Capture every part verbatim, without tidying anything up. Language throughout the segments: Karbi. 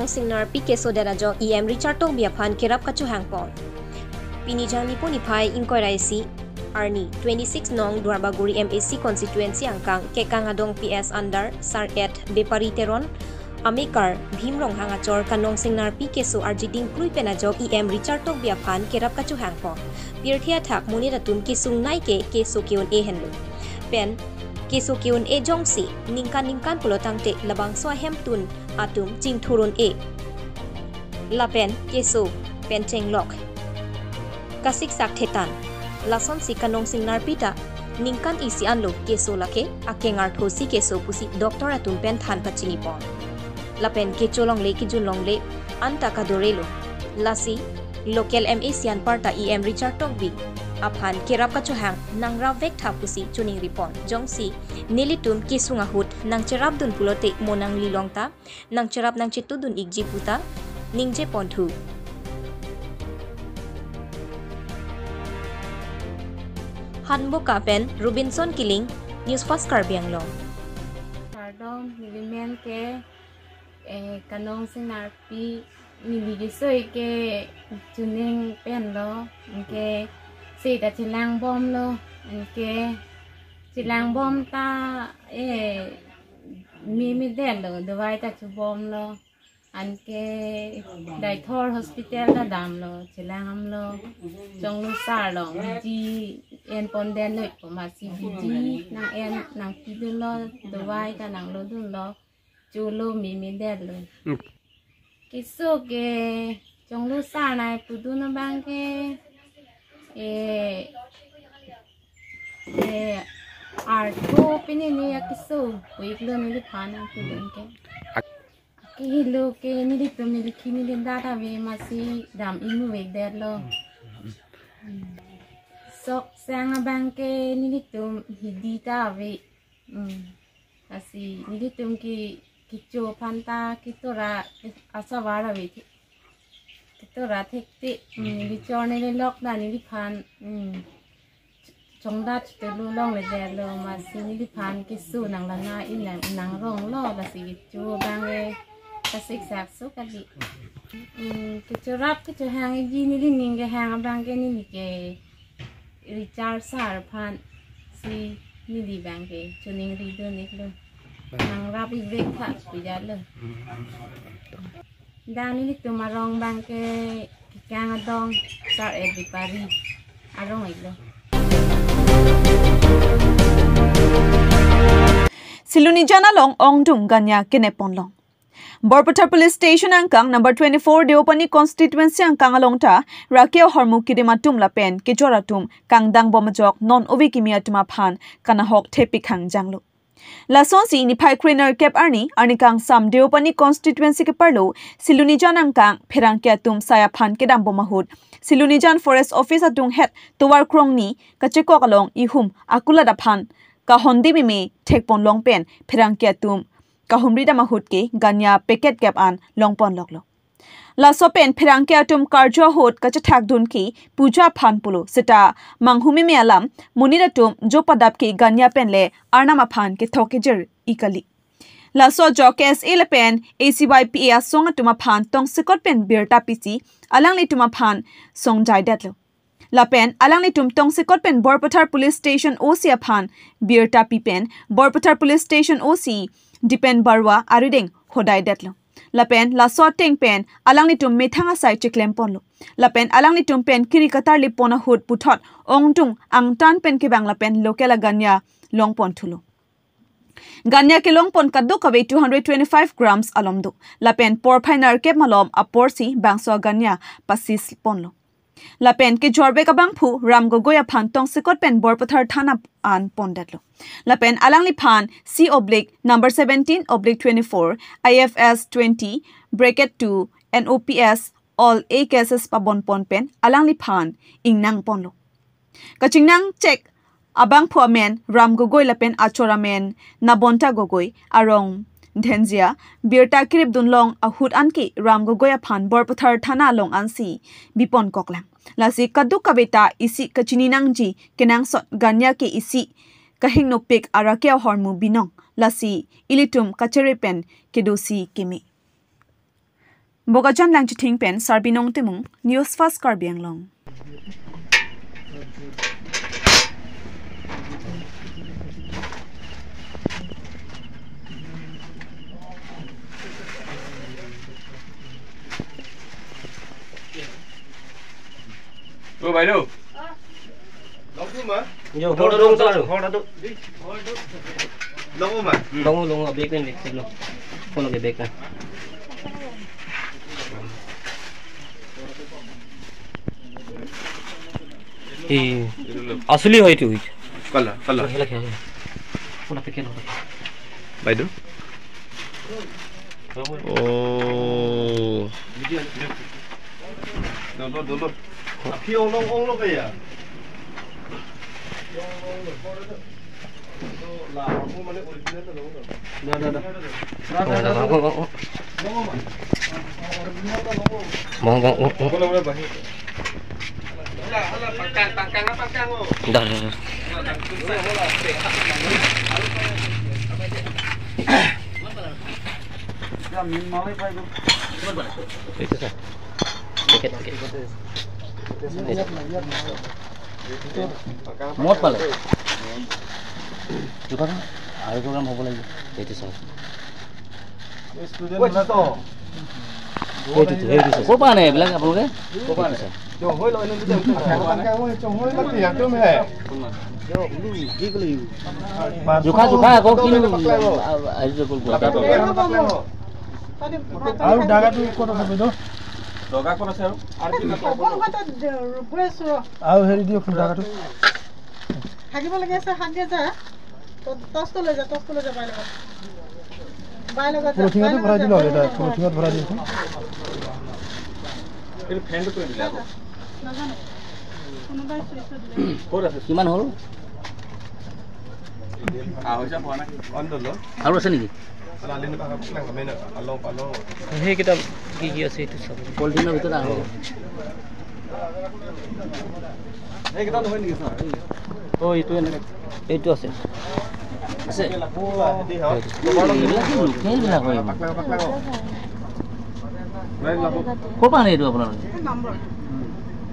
Singnar P keso det ajok E M Richard Tokbi aphan kerap kachohangpon. Pini Jangnipo niphai ingkoi ra isi arni twenty-six nong Duarbagori M A C constituency angkang Kekang Adong P S under Sar et Bepari Teron amekar Bhim Ronghang achor Kanong Singnar P keso arjiding plui pen ajok E M Richard Tokbi aphan kerap kachohangpon. Pirthe athak monit atum kesung nai ke keso ke-un-e henlo. Pen keso ke-un-e jongsi ningkan ningkan pulo tangte labangso ahemtun atum chingthur-un-e. Lapen keso pen chenglok kasiksak thetan. Lasonsi Kanong Singnar P ta ningkan isi anlo keso lake akeng arthosi keso pusi doctor atum pen than pachinipon. Lapen kecho longle kejun longle anta kadorelo. Lasi local M A C anparta E M Richard Tokbi aphan kerap kachohang nangrap vek tha pusi choningripon. Jongsi nelitum kesung ahut nangcherapdun pulote mo nanglilong ta nangcherap nangchetudun ikji puta ningjeponthu. Hanboka pen Robinson Killing, News Fast Karbi Anglong. Kardom, nelimen ke, eh, Kanong Singnar P, neli kesoi ke Chuning penlo, anke seta chelangbomlo, anke chelangbom ta, eh, me me detlo, dawai ta chubomlo. Anke Deithor Hospital ta damlo, chelang-amlo, Chonglusar along B G enpon det noi pu amatsi B G nang-en nangpidunlo, dawai ta nanglodunlo, cholo me me detlo. Hmm. Keso ke Chonglusar nai pudun abang ke, eh, eh, artho pini ni akeso, pu-iklo neliphan nangpidun ke. Ak- Kehelo ke nelitum neli khi neli dat ave amatsi dam-ingvek detlo. Hmm. Sok sang abang ke nelitum hidi ta ave. Hmm. Lasi nelitum ke kecho aphan ta ketora asavar ave. Ketora thekte, hmm, neli chor neli lok ta neliphan, hmm, chongdat chotulu longledetlo amatsi neliphan keso nang lana inang, nangronglo, lasi kecho abang ke kasiksak so kali. Hmm, kechorap kechohang ikji nelining kehang abang ke neli ke Richard sir aphansi neli abang ke choningridun-iklo. Nangrap-ik vek tha pu jalo. Dak nelitum arong abang ke Kekang Adong Sar et Bepari arong-iklo. Silonijan along ongdung ganya kenepon long. Borpathar Police Station angkang number twenty-four Deopani constituency angkang along ta rake ahormu kedim atum lapen kejor atum kangdangbom ajok non ove kimi atum aphan kanahok thepik hangjanglo. Lasonsi niphai krenerkep arni, arni kangsam Deopani constituency keparlo Silonijan angkang pherangke atum sai aphan kedambom ahut Silonijan Forest Office adunghet tovar krongni kachekok along ihum akulat aphan kahonde meme thekpon long pen pherangke atum kahumri dam ahut ke ganya packet kep an longponloklo. Laso pen pherangke atum karju ahut kachethakdun ke puja aphan pulo seta manghu meme alam monit atum jo padap ke ganya pen le Arnam aphan kethok kejir-ik kali. Laso ajok K S A lapen A C Y P A asong atum aphan tongsekot pen birta pisi alanglitum aphan songjaidetlo. Lapen alanglitum tongsekot pen Borpathar Police Station O C aphan birta pi pen Borpathar Police Station O C Dipen Barua arideng hodaidetlo. Lapen laso ateng pen alanglitum methang asai cheklemponlo. Lapen alanglitum pen kiri katarlipon ahut puthot ongdung angtan pen kevang lapen local aganya longponthulo. Ganya kelongpon kadokave two hundred twenty-five grams alom do. Lapen porphai nerkep malom aporsi bangso aganya pasisponlo. Lapen kejorvek abangphu Ram Gogoi aphan tongsekot pen Borpathar thana an pondetlo. Lapen alangliphan C oblique number seventeen oblique twenty-four, I F S twenty bracket two, N O P S all A cases pabonpon pen alangliphan ingnangponlo. Kachingnangchek abangphu amen Ram Gogoi lapen achor amen Nabonta Gogoi, arong Dhenjia. Birta kiripdun long ahut anke Ram Gogoi aphan Borpathar thana along ansi biponkoklang. Lasi kadokave ta isi kachininangji kenangsot ganya ke isi kahingnopik arake ahormu binong. Lasi ilitum kachere pen kedosi keme. Bokajan Langchithing pen Sarbinong Timung, News Fast Karbi Anglong. অ বাইদেউ, লগ ধৰিম, হা? Jo, hor dong, hor dong, hor dong. Log ধৰিম, হা? Long, long, bag pen, bag pen, long. Kono ke bag pen. He, asli hoy tu. Kala, kala. Hela kya? Pura peke lo. বাইদেউ। অ'। Dolo, dolo. Aphi ong long, ong long kaya. Dah, dah, dah. Itu sah. Tiket, tiket. মত পালে। জোখা আৰু program হ'ব লাগিব। এইটো চাওক। এইটো, এইটো চাওক। ক'ৰ পৰা আনে এইবিলাক আপোনালোকে? ক'ৰ পৰা আনে? এইটো চাওক। জোখা, জোখা আকৌ কিনো, আ, আ, হেৰি কৰিব। আৰু দাগাটো ক'ত আছে বাইদেউ? দগা ক'ত আছে আৰু? আৰু হেৰি দিয়ক, দাগাটো। থাকিব লাগে আছে, হাত দিয়া যা। ত-, টচটো লৈ যা, টচটো লৈ যা, বাইৰ লগত। বাইৰ লগত যা, পলিথিনতে বাইৰ ভৰাই লগত দিলো, যা। এটা পলিথিনত ভৰাই দিয়কচোন। এইটো ফেনটো কোনে দিলে আকৌ? নাজানো। কোনোবাই চুইচটো দিলে। ক'ত আছে? কিমান হ'ল? আঢ়ৈশ পোৱা নাই। অন দলো। আৰু আছে নেকি? সেইকেইটা কি কি আছে এইটো চাব। পলিথিনৰ ভিতৰত আহক। অ', এইটো এনেকে। এইটো আছে। আছে। এইবিলাক কি লোকেল বিলাক হয় এইবিলাক। ক'ৰ পৰা আনে এইটো আপোনালোকে?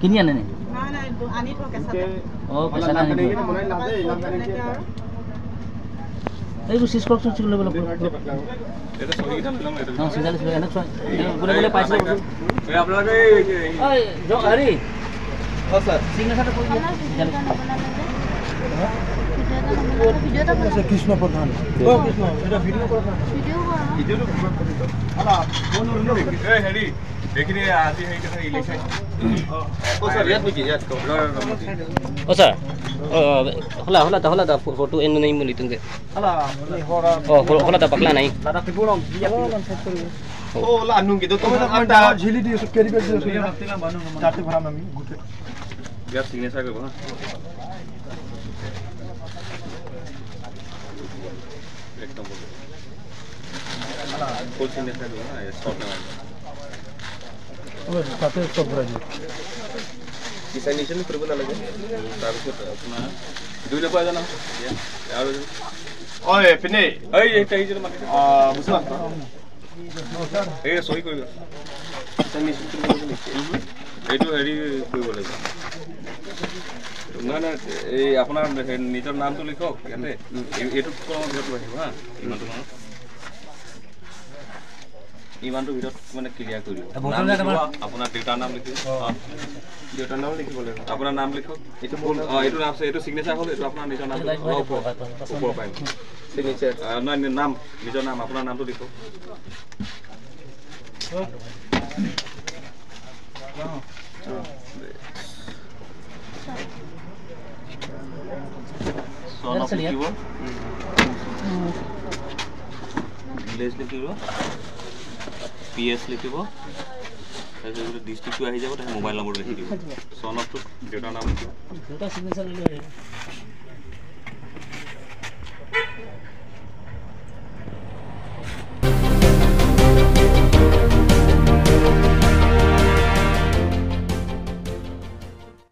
কিনি আনে নে? নাই, নাই, এইটো আনি থওঁ কেঁচাতে। অ', কেঁচাতে আনি থয়। তেনেকে আৰু। এইটো চিজ কৰকচোন, চিজ লৈ পেলাই। অ', চিজ লৈ পেলাই, এনেকৈ চোৱা। এই বোলে, বোলে পাইছে। এই আপোনালোকে এই, এই, এই জ-, হেৰি। অ', ছাৰ। চিগনেচাৰটো কৰি দিয়া। কৃষ্ণ প্ৰধান। অ', কৃষ্ণ, এটা ভিডিঅ' কৰা না। ভিডিঅ'টো এই হেৰি, এইখিনি আজি হেৰি কথা ইলেকশ্যন। অ', ছাৰ, ইয়াত নেকি? ইয়াত কওক। অ', ছাৰ। অ', অ', hold on, hold on, hold on, photo N নাই বুলি তুমি। Oh, hold on, hold on, pakla nai. Oh, la anung gitu tuh. Anda jili di sut keri keri di sut. Jate bhara nami gute. Biar signature ke bhara. Ek number. Full signature ke bhara, ya short na. অ, তাতে চব ভৰাই দিয়ক। ডিচাইনেশ্যন কৰিব নালাগে। তাৰপিছত আপোনাৰ দুই নম্বৰ এজন আহক। এতিয়া আৰু এজন। অই, পিনে। এই, এই, এই যে মাতিছে। আ, মুছলমান। এই চহী কৰিব। ডিচাইনেশ্যন কৰিব লাগে নেকি? এইটো হেৰি কৰিব লাগিব। নাই, নাই, এই আপোনাৰ হে-, নিজৰ নামটো লিখক ইয়াতে। এই, এইটো কলমৰ ভিতৰত লৈ আহিব, হা? ইমানটো মানত। ইমানটো ভিতৰত মানে ক্লিয়াৰ কৰি দিব। এ, বৰ্তমান নাম লিখিব, আমাৰ আপোনাৰ দেউতাৰ নাম লিখিব। অ। অ। দেউতাৰ নাম লিখিব লাগিব। আপোনাৰ নাম লিখক। এইটো মোৰ নাম। অ, এইটো নাম আছে, এইটো চিগনেচাৰ হ'ল, এইটো আপোনাৰ নিজৰ নাম লিখক। অ, ওপৰ, ওপৰ পাৰিব। চিগনেচাৰ। আ, নহয়, নি-, নাম, নিজৰ নাম, আপোনাৰ নামটো লিখক। অ। Son of ইয়াত আছে ইয়াত। লিখিব। ভিলেজ লিখিব। পি এছ লিখিব। তাৰপিছত ডিষ্ট্ৰিক্টটো আহি যাব, তাৰপিছত মোবাইল নম্বৰ লিখি দিব। Son of টো দেউতাৰ নাম লিখিব। দেউতাৰ চিগনেচাৰ লৈ আহিব।